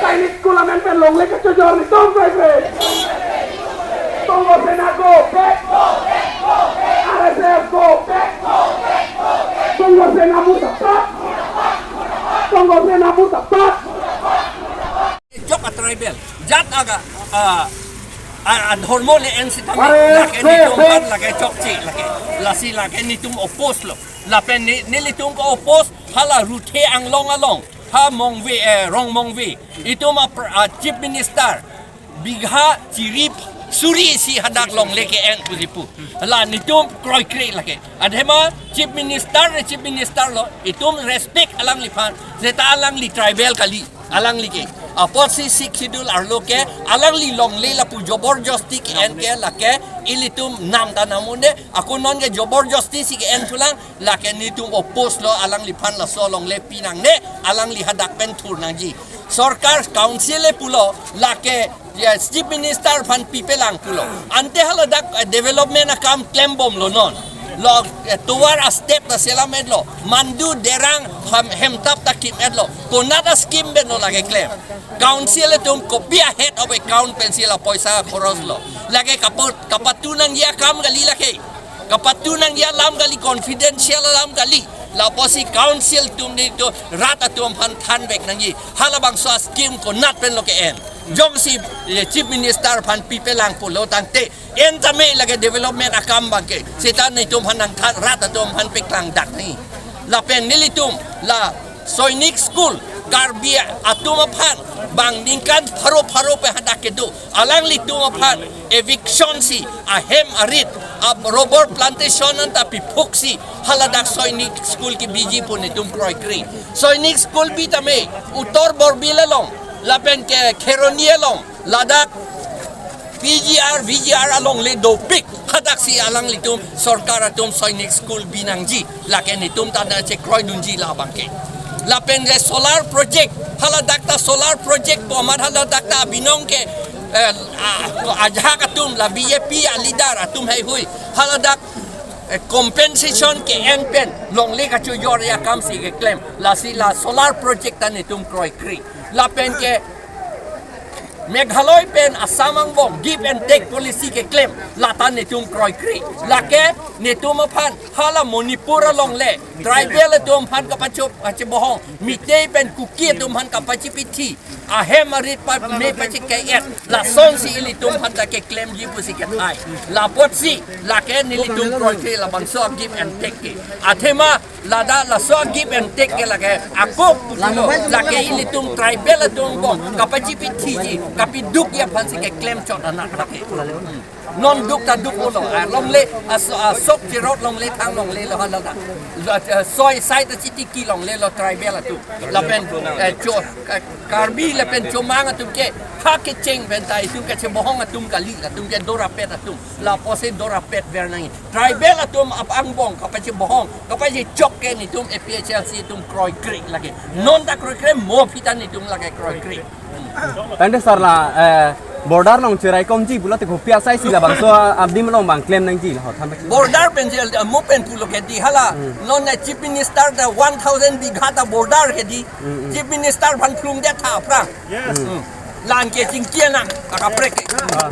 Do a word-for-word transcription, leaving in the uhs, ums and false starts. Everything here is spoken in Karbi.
Sainik School amen pen longle kachojor netum koi kre. Congo Sena go back. R S F go back. Congo Sena murdabad. Congo Sena murdabad. Jok a tribal jat aga, ah, ah, ah, dhormo le en sitame. Are, lake se, nitum se. Pan lake chokche lake. Lasi lake nitum oppose lo. Lapen ni, nelitum ko oppose hala Ruthe Anglong along. Ha Mongve, eh, Rong Mongve. Itum a pr-, ah, Chief Minister bigha chirip suri isi hadak longle ke-en pusi pu. La nitum kroikre lake. Athema Chief Minister, Chief Minister lo, itum respect alangliphan. Seta alangli tribal kali, alangli ke. Apotsi Sixth Schedule arlo ke, alangli longle lapu jobor josti ke-en ke lake, ilitum nam ta nam un-e, ako non ke jobor josti si ke-en thulang, lake nitum oppose lo, alangliphan laso longle pinangne, alangli hadak pen thur nangji. Sorkar council le pulo, lake, ya, Chief Minister aphan pipelang pulo. Ante haladak, eh, development akam klembom lo non. Lo, eh, tovar a step ta selam et lo. Mandu Derang ham, Hemtap ta kim et lo. Konat a scheme pen lo lake klem. Council atum kopi a head of account pensi la poisa khoros lo. Lake kapat, kapatu nangji akam kali lake. Kapatu nangji alam kali, confidential alam kali. Lapusi council atum netum rat atum aphan thanvek nangji. Halabangso a scheme konat pen lo ke-en. Jongsi, eh, Chief Minister aphan pipelang pulo tangte. En tame lake development akam abang ke. Seta netum aphan nangthan, rat atum aphan peklangdak nangji. Lapen nelitum la Sainik School, Karbi atum aphan, bang ningkan pharo pharo pen hadak kedo. Alanglitum aphan eviction si, ahem arit, a rubber plantation anta piphuksi, haladak Sainik School kebiji pu netum kroikre. Sainik School bi tame, Uttar Borbil along, lapen ke Kheroni along, ladak P G R, V G R alongle dopik. Hadaksi alanglitum sorkar atum Sainik School binangji. Lake netum ta nangchekroidunji labang ke. Lapen ke solar project, haladak ta solar project pu amat haladak ta abinong ke, eh, a-, ajahak atum la B J P a leader atum heihui. Haladak, eh, compensation ke-en pen longle kachojor akam si keklem. Lasi la solar project ta netum kroikre. Lapen ke Meghalaya pen Assam angbong give and take policy keklem, lata netum kroikre. Lake netum aphan hala Manipur alongle tribal atum aphan kapachop, kachebohong, Meitei pen Kuki atum aphan kapachipithi, ahem arit pa me pachike-et, lasonsi ilitum aphan ta keklemji pusi kethai. Lapotsi lake nelitum kroikre labangso give and take ke. Athema ladak laso give and take ke lake ako pulo, lake ilitum tribal atum angbong kapachipithiji, kapidukji aphansi keklem chot anak lake. Non duk ta duk ulo, ah, longle, ah, so-, ah, sok cherot longle thang longle lo haladak. Lo, ah, soi sai ta chitiki longle lo tribal atum. Lapen, eh, cho, eh, Karbi lapen Chomang atum ke ha kecheng pen ta itum kachebohong atum kali, latum ke dorapet atum. Lapusi dorapet ver nangji. Tribal atum ap angbong kapachebohong, kapachechok ke netum A P H L C atum kroikre lake. Non ta kroikre, mo aphi ta netum lake kroikre. Tangte sir la, eh, border along cheraikomji pulote kopi asai si labangso adim along bang klem nangji la ho than. Border pen jel, eh, mo pen pulo ke di hala. Hmm. Non na Chief Minister ta one thousand bigha ta border ke di. Hmm, hmm. Chief Minister aphan phlungdet tha aphrang. Yes. Hmm. Lan ke chingki anang, akaprek ke. Ah.